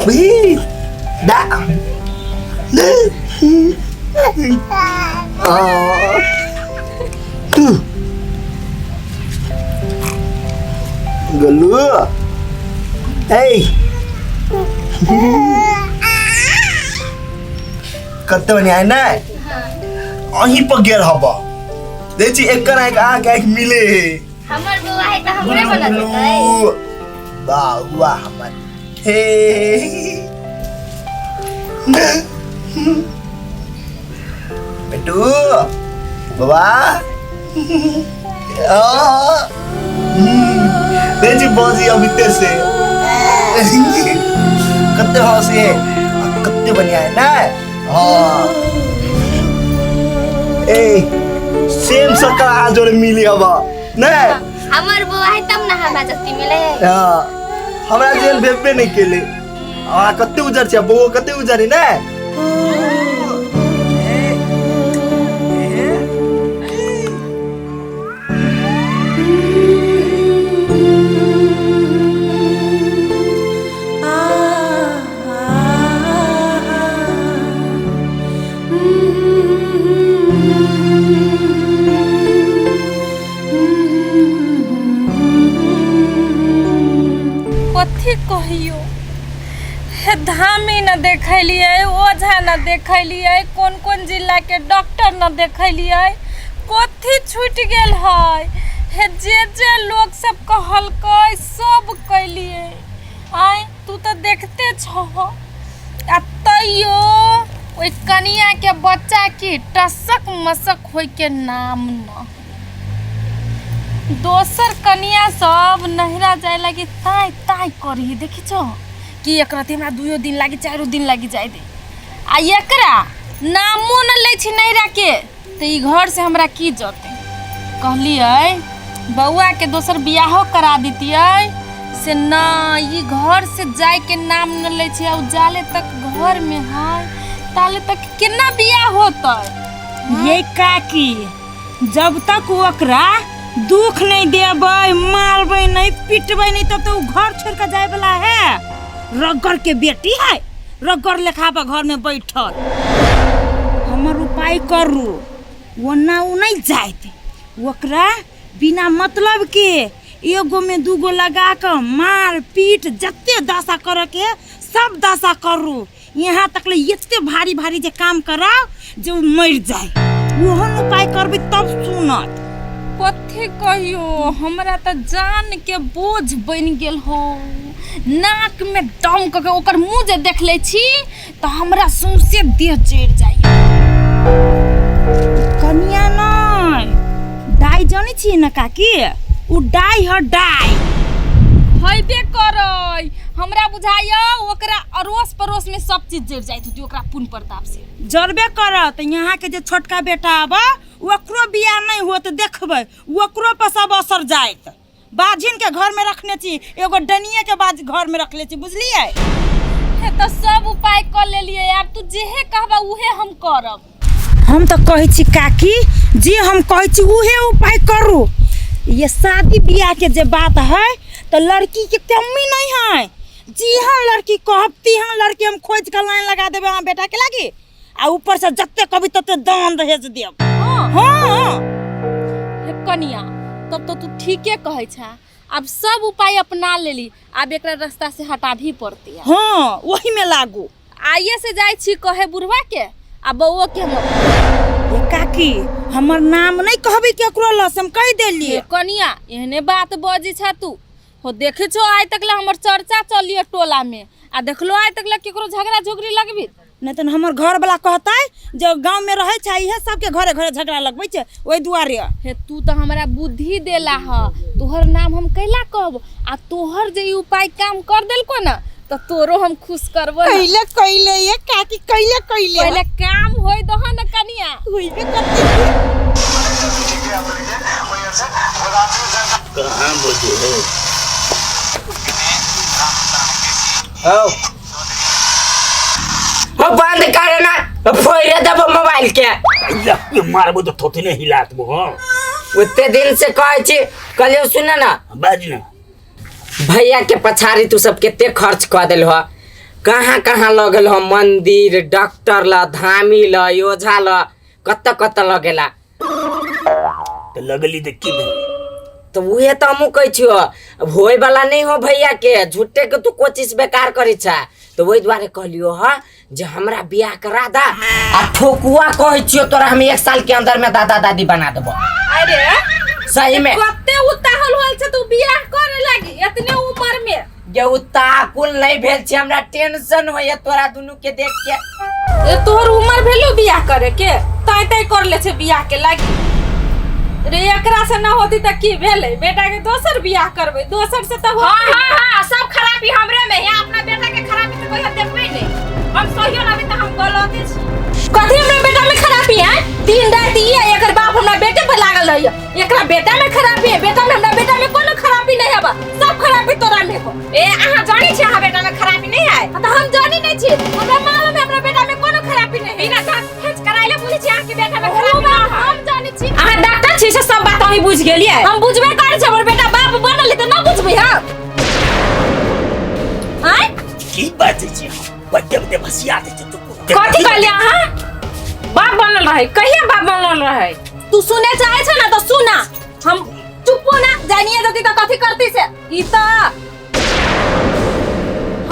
बुझी दा तू गोलू ए कते बढ़िया है ना अहीं पर गेल हब देख छी एकर आँखि अहाँके आँखि मिले है हमर बौआ है तऽ हमरे बना देतै बाबुआ हमर हे बेटू बाबा देख छी बाजी अबिते से कते हंसी है कते बढ़िया है ना हाँ ए सेम सकल अहाँ जोड़े मिली अब नहीं हमर बौआ है तब ना हमरा जस्ती मिले हाँ हमरा जेहन भेबे नहीं केले अहाँ कते उजर छै बौओ कते उजर है ने कथी कहियो हे धामी न देखलियै ओझा न देखलियै कोन कोन जिलाके डॉक्टर न देखलियै कथी छूटि गेल है हे जे जे लोक सब कहलकै सब कैलियै आँय तू तऽ देखते छहो आ तैयो ओहि कनियाके बच्चा की टसक मसक होइके नाम न दोसर कनिया सब नहिरा जाय लागी ताय ताय करही देखी छो कि एकरा ते हमरा दुइयो दिन लागी चारो दिन लागी जाय दे आ एकरा नामो न लै छी नहिरा के तऽ ई घर से हमरा की जतै कहलियै बौआ के दोसर बियाहो करा दितियै से न ई घर से जाय के नाम न लै छै आ उ जाले तक घर में है ताले तक केना बियाह होतै ये काकी जब तक ओकरा दुख नहीं देबै मारबै नहीं पिटबै नहीं तब तो उ घर छोड़ के जाए वाला है रगड़ के बेटी है रगड़ लेखा पर घर में बैठल हमर उपाय करू ओना उ नहीं जाइत ओकरा बिना मतलब के एगो में दूगो लगा के मार पीट जते दशा करे के सब दशा करू यहाँ तक ले एते भारी भारी जे काम कराओ जे उ मर जाए ओहन उपाय करबै तब सुनत कथी कहियो हमरा तऽ जान के बोझ बनि गेल हो नाक में दम कऽ के ओकर मुँह जे देख लै छी तऽ हमरा सौंसे देह जरि जाइए कनिया नहि डाइ जनै छियै ने काकी उ डाइ ह डाइ हेबे करै हमरा बुझाइया ओकरा अड़ोस पड़ोस में सब चीज जरि जाइत होतै ओकरा पुण्य प्रताप से जरबे करत यहाँ के जे छोटका बेटा आबा ओकरो बियाह नहि होत देखबै ओकरो पर सब असर जाइत बाझिन के घर में रखने छी एगो डनिए के बाज घर में रखले छी बुझलियै हे तऽ सब उपाय कऽ लेलियै आब तू जेहे कहबा उहे हम करब हम तऽ कहै छी काकी जे हम कहै छी उहे उपाय करू ये शादी बियाह के जे बात है तऽ लड़की के कमी नहीं है जिहाँ लड़की कहब तिहाँ लड़की हम खोज के लाइन लगा देबै अहाँ बेटा के लागी आ ऊपर से जते कभी तते दान दहेज देब हाँ हाँ हे कनिया तब तो तू ठीके कहै छा अब सब उपाय अपना लेली आब एकरा रास्ता से हटाबही पड़ती है हाँ वही में लागू आइए से जाइ छी कहे बुढ़वा के आ बउओ के हम ये काकी हमर नाम नहीं कहबी केकरो लस हम कहि देलिए हे कनिया एहने बात बजै छा तू हो देखे छो आइ तक ला हमर चर्चा चलिए टोला में आ देखलो आइ तक ला केकरो झगड़ा झुगड़ी लगबी नहीं तऽ हमर घर वाला कहतै जे गाँव में रहै छै इहे सबके घरे घरे झगड़ा लगबै छै ओहि दुआरे हे तू तऽ हमरा बुद्धि देला ह तोहर नाम हम कैला कहब आ तोहर जे ई उपाय काम कर देलको ना तऽ तोरो हम खुश करबो ना। कैले कैले ये काकी कैले कैले पहले काम होय दह न कनिया होइबे करतै कहाँ बजे है हो हो बंद करे ना फोड़े देबो मोबाइल के या मारबो तो थोथी नहीं हिलात बो हाँ ओते दिन से कहै छी कहलियौ सुन ना बाज ना भैया के पछाड़ी तू सब कते खर्च कऽ देल हो कहाँ कहाँ लगल हम मंदिर डॉक्टर ल धामी ल ओझा ल कत कत लगेला। तऽ लगली तऽ की भेलै? तो उहे तो हमहूँ कहै छियो, होय वाला नहीं हो भैया के, झूठे के तू कोशिश बेकार करै छा। तो वही दुआरे कहलियो ह जे हमरा बियाह करा दा आ ठोकुआ कहै छियो तोरा हम 1 साल के अंदर में दादा दादी बना देबो। अरे सही में कते उताहुल होल छै तू बियाह करे लागी इतने उम्र में? जे उताकुल नहीं भेल छै, हमरा टेंशन होइए तोरा दुनू के देख के। ए तोहर उम्र भेलो बियाह करे के? तय तय कर ले छै बियाह के लागी। रे एकरा से ना होती त की भेलै, बेटा के दोसर बियाह करबै, दोसर से त होतै। हां हां हां सब खराबी हमरे में है, अपना बेटा के खराबी त कोई देखबै नहीं। हम सहियो ना त हम गलते छी। कथी हमरा बेटा में खराबी है? दिन रात ई है एकर बाप हमरा बेटे पर लागल रहैया, एकरा बेटा में खराबी है, बेटा में हमरा बेटा में कोनो खराबी नहीं है, सब खराबी तोरा में हो। ए अहाँ जानी छी अहाँ बेटा में खराबी नहीं है? त हम जानी नहीं छी, हमरा मालूम है हमरा बेटा में कोनो खराबी नहीं है। बिना जांच फेंच कराइले बुझै छी अहाँ के बेटा में खराबी ना है। हम जानी छी। अहाँ डॉक्टर छी से सब बात अहीं बुझ गेलियै? हम बुझबे करै छी, हमर बेटा बाप बनल त ना बुझबै हम। आय की बाजै छी अहाँ? बड्डे बड्डे भसिया दै छै तू। कथी कहलियै अहाँ? बाप बनल रहै? कहिया बाप बनल रहै? तू सुने चाहे छ ना त सुना, हम चुप्पो ना जानिए जति त कथी करती से। ई त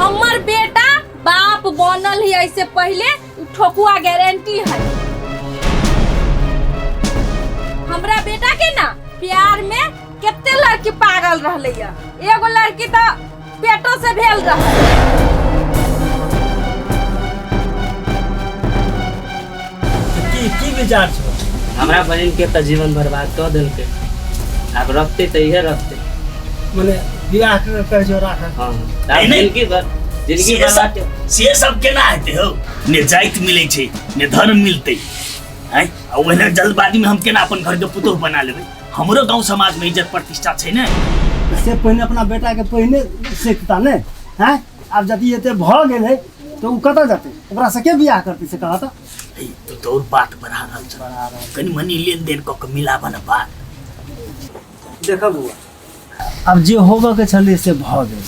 हमर बेटा बाप बनल ही ऐसे पहले ठोकुआ गारंटी है। हमरा बेटा के ना प्यार में कितने लड़की पागल रहले है, एगो लड़की तो पेटो से भेल रहे। की की विचार छौ? हमरा बहिन के त जीवन बर्बाद कऽ देलकै, आब रखते त इहे रखते। मने बियाह के कहै छौ राख? हां, नहीं, नहीं। जिंदगी भर जिंदगी बर्बाद से सब केना हेतै हौ? ने जाति मिलै छै ने धर्म मिलतै, आँय? आ ओहिना जल्दबाजी में हम केना अपन घर के पुतोह बना लेबै? हमरो गांव समाज में इज्जत प्रतिष्ठा छै ने। से पहिने अपना बेटा के पहिने सीखता ने, हैं? आब जदि एते भऽ गेलै तऽ ओ कतऽ जेतै, ओकरा से के बियाह करतै से कहऽ तऽ? तू तऽ और बात बढ़ा रहल छ, कनि मनि लेन देन कऽ के मिलाबऽ ने बात। देखऽ बौआ, आब जे होबऽ के छलै से भऽ गेल,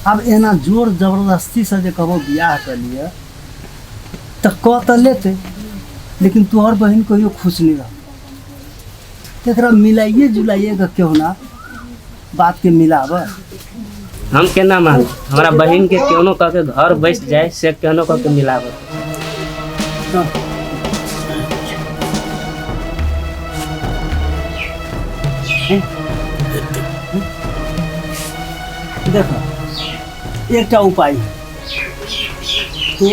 आब एना जोर जबरदस्ती से जे कहबो बियाह कऽ लिअ तऽ कऽ तऽ लेतै, लेकिन तोहर बहिन कहियो खुश नहीं रहतै। एकरा मिलाइए जुलाइए के केहुना बात के मिलाबऽ। हम केना मानब? हमरा बहिन के केहनो कह के घर बैस जाए से केहनो कह के मिलाबऽ। देखो एकटा उपाय है, तो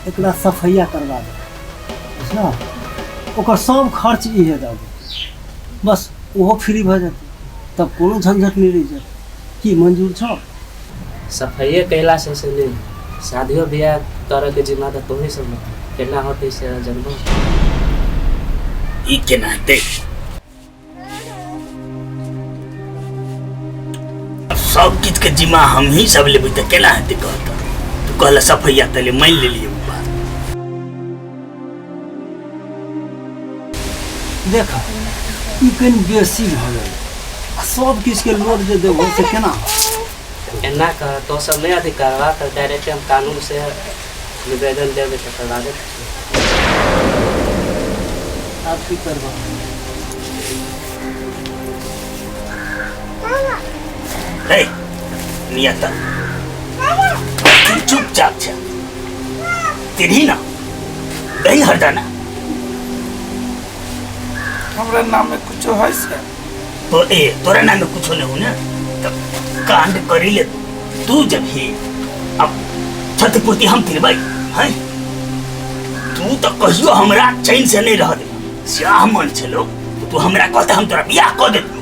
एकरा सफैया करवा दे, बुझलह? ओकर सब खर्च इहे दऽ दे, बस ओहो फ्री भऽ जेतै, तब कोनो झंझट नहीं रहि जेतै। की मंजूर छौ? सफैये कैला से से नहीं, शादियो बियाह करे के जिम्मा तऽ तोही सब लग, केना होतै से जनबो। ई केना हेतै? सब किछु के जिम्मा हम ही सब लेबै तऽ केना हेतै कहत? तू कहल सफैया तले मान लेलियै ओ बात। देख ई कनि बेसी भऽ गेल, आ सब किछु के लोड जे देबो से केना होतै? एना कह तो सब नहीं अथी करबा तऽ डायरेक्ट हम कानून से निवेदन देबै तऽ करवा देब। आब की करबा? हे नियता तू चुपचाप छ, तेरी ना दही हरदाना। हमरा नाम में कुछ है से? तो ए तोरा नाम में कुछ नहीं हो ना, तो कांड करी ले तू जब ही अब क्षतिपूर्ति हम तिरबै हैं? तू तो कहियो हमरा चैन से नहीं रह दे, स्याह मन छलो तू हमरा कहते हम तोरा बियाह कऽ देतियौ।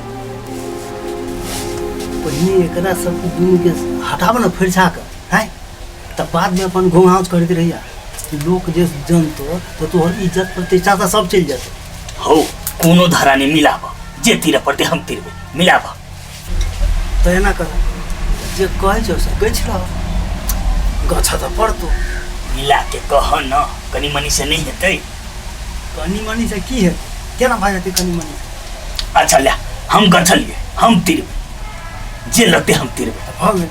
पहिने एकरा सब दुनू के हटाब ने फरिछा के, हैं? तब बाद में अपन घुमाउच करैत रहिया, लोक जे जनतो तो तोहर इज्जत प्रतिष्ठा तऽ सब चलि जेतौ। हौ कोनो धारा नहीं मिलाब, जे तीर पड़ते हम तीरबै, मिलाब। तऽ एना कर, जे कहै छौ से गछि रह, गछ तऽ पड़तौ। मिला के कह न, कनि मनि से नहीं हेतै। कनि मनि से की हेतै? केना भऽ जेतै कनि मनि से? अच्छा ले हम गछलियै, हम तीरबै, जे लगतै हम तीरबै। भऽ गेल।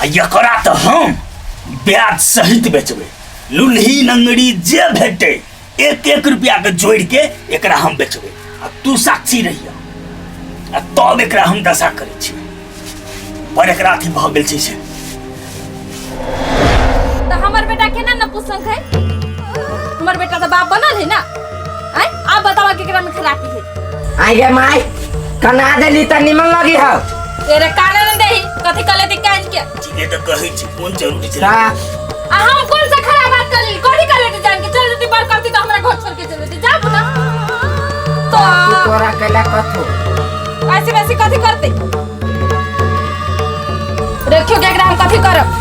आ एकरा तऽ हम ब्याज सहित बेचबै। लुल्ही नंगड़ी जे भेटै एक एक रुपया के जोड़ के एकरा हम बेचबै, आ तू साक्षी रहिया, आ तब एकरा हम दशा करै छी। पर एकरा अथी भऽ गेल छै से। तो हमर बेटा केना न पुसंक है? हमर बेटा तो बाप बनल है ना। आय आप बतावा केकरा में खराबी है? आई गे माई, कना देली त निमन लगी हौ। तेरे काने न देही कथी कले दी कान के। ठीके तऽ कहै छी, कोन जरूरी छै? ता आ हम कौन सा खराब बात कर ली? कथी कले दी जान के चल जती बार करती तो हमरा घर छोड़ के चल जती। जा ना तो तू तोरा कैला कथो ऐसे वैसे कथी करते? देखियो के एकरा हम कथी करब।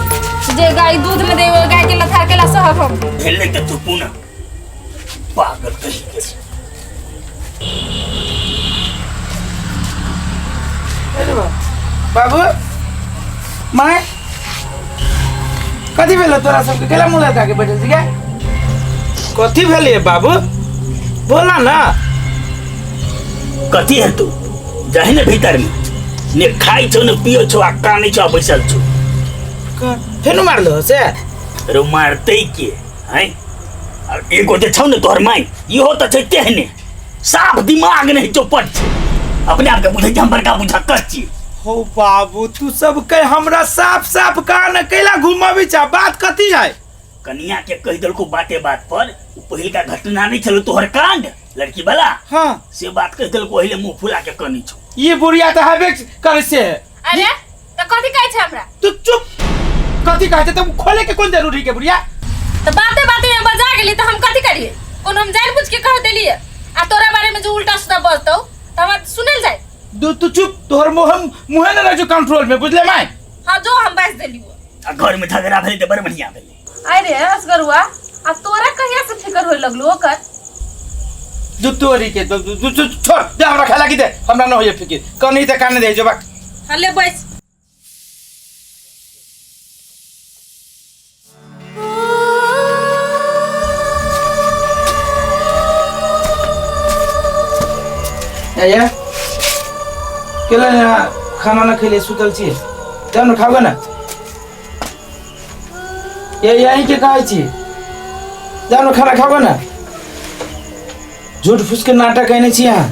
जे गाय दूध में देवे गाय के लथार के ला सहब हम। भेलै तऽ तू पुनः पागल कही के। अरे बाबू my, कथी भेलो तोरा सबके? केला मुँह लटका के बैठल छी गे? कथी भेलै बाबू, बोला ना। कथी है तू जाहि ने भीतर में, ने खाइ छौ ने पियो छौ, आ कानै छौ आ बैसल छौ। फेनु मारलो से? अरे मारतै के हैं? आ एगो जे छौ ने तोहर माय, इहो तऽ छै तेहने, साफ दिमाग नहि चौपट छै, अपने आपके बुझै छै हम बड़का बुझक्कर छी। हो बाबू, तू सब के हमरा साफ साफ कान कैला घुमाबै छा, बात कथी है? कनिया के कहि देलको बाते बात पर, उ पहिलका घटना नहीं छलो तोहर कांड लड़की वाला। हाँ से बात कहि देलको, पहिले मुंह फुला के कनी छौ। ये बुढ़िया तऽ हेबे करे से। अरे त कथी कहै छै हमरा? तू चुप, कथी कहै छै? त खोले के कोन जरूरी के बुढ़िया? त बाते बाते में बजा गेली त हम कथी करिए? कोन हम जान बुझ के कह देलिए? आ तोरा बारे में जो उल्टा सीधा बजतौ त हमरा सुनल जाय। तू चुप, तोहर मुंह मुहे न रहै कंट्रोल में, बुझले माय? हां जो हम बाज देलियो। आ घर में झगड़ा भेलै त बड़ बढ़िया भेलै। अरे असगरुआ, आ तोरा कहिया से फिकर होय लगलो ओकर? दू तोरी के दू दू दू छोड़ दे, हमरा खाए लागी दे, हमरा न होइए फिकिर। कनी त काने दे जो बा। हले बैस। या केला ना खाना ना खेले सुतल छी, जाओ ना खाओगे ना। ये यही के कहै छी, जाओ ना खाना खाओगे ना। झूठ फूस के नाटक कहने छी अहाँ।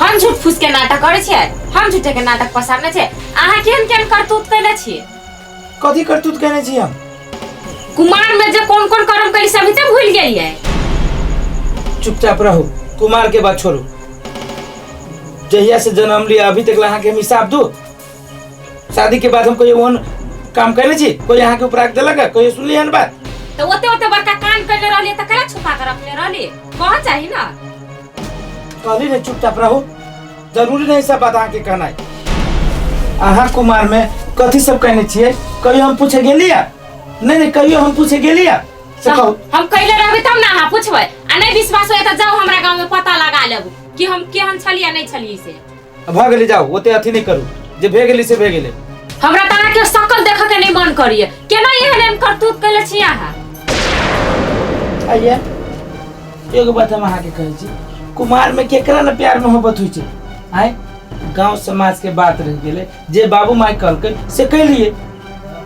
हम झूठ फूस के नाटक करै छियै? हम झूठे के नाटक पसारने छियै? अहाँ केहन केहन करतूत कैले छियै? कथी करतूत कहने छी हम? कुमार में जे कोन कोन कर्म कैली सभी तऽ भूल गेलियै। चुपचाप रहू, कुमार के बात छोड़ू। जहिया से जन्म लिया अभी तक अहाँ के हम हिसाब दू। शादी के बाद हम कोई ओहन काम कैले छी? कोई अहाँ के उपराग देलक? कोई सुनली हन बात? तऽ ओते ओते बड़का कान कैले रहलियै तऽ कैला छुपा के रखले रहलियै? कह चाही ना। कहली ने चुपचाप रहू, जरूरी नहीं सब बात अहाँ के कहना है। अहाँ कुमार में कथी सब कहने छियै? कहियो हम पूछे गेलियै? नहीं नहीं, कहियो हम पूछे गेलियै से कहू। हम कैले रहबै तब ना अहाँ पूछबै, आ नहीं विश्वास होय तऽ जाउ हमरा गाँव में पता लगा लेब कि हम केहन छलियै नहीं छलियै से। भऽ गेलै, जाउ, ओते अथी नहीं करू, जे भे गेलै से भे गेलै। हमरा तऽ अहाँके शकल देखऽ के नहीं मन करिए, केना एहन एहन करतूत कैले छी अहाँ? आइए एगो बात हम अहाँके कहै छी, कुमार में केकरा न प्यार मोहब्बत होइ छै? आँय, गाँव समाज के बात रहि गेलै, जे बाबू माय कहलकै से कैलियै,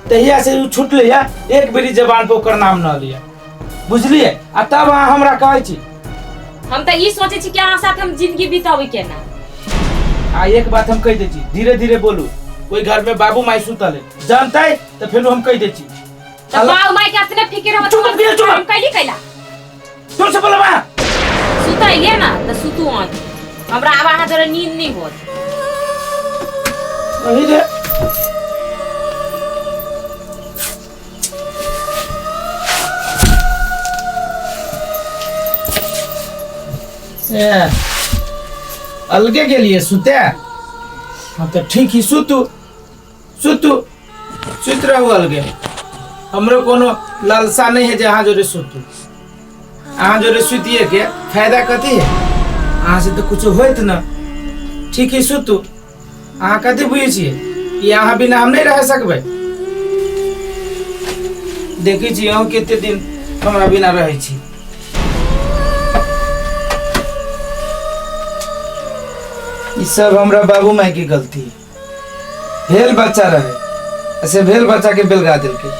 तहिया से उ छुटलै या एक बेरी जबान पर ओकर नाम न लिअ, बुझलियै? आ तब अहाँ हमरा कहै छी। हम तऽ ई सोचै छी कि अहाँ साथ हम जिंदगी बिताबै केना। आ एक बात हम कहि दै छी, धीरे धीरे बोलू, ओहि घर में बाबू माय सुतल है, जानतै तऽ फेरो हम कहि दै छी। तऽ बाबू माय के अपने फिकिर हम चुप चुप चुप। हम कैली कैला जोर से बोलबा। सुतैलियै ना तऽ सुतू अहाँ, हमरा आब अहाँ जोरे नींद नहीं होत। अही रे ए, अलगे गेलिए सुते? हाँ तो ठीक ही, सुतू सुतू सुत रहू अलगे। हमरो कोनो लालसा नहीं है जे अहाँ जोरे सुतू। अहाँ जोरे सुतिए के फायदा कथी है? अहाँ से तो कुछ होइत न। ठीक है सुतू। अहाँ कथी बुझै छियै कि अहाँ बिना हम नहीं रह सकबै? देखै छी अहूँ कते दिन हमरा बिना रहै छी। ई सब हमरा बाबू माय के गलती है। भेल बच्चा रहे से भेल बच्चा के बेलगा देलकै।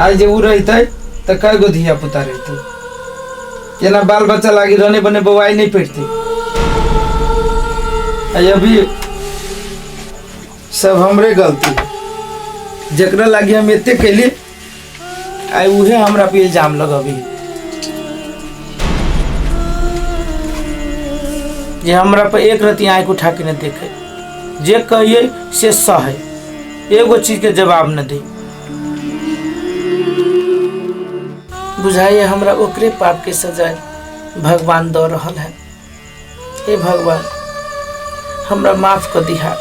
आइ जे उ रहितै तऽ कय गो धिया पुता रहितै, एना बाल बच्चा लागी रहने बने बौआइ नहीं पड़तै। आ अभी सब हमरे गलती है, जकरा लागी हम एते कैली आइ उहे हमरा पे इल्जाम लगबी जे हमरा पर एक रति आँखि उठा के नहीं देखे, जे कहिए से सहे, एगो चीज के जवाब न दे। बुझाइए हमरा ओकरे पाप के सजाए भगवान दऽ रहल है। हे भगवान हमरा माफ कर दिहा।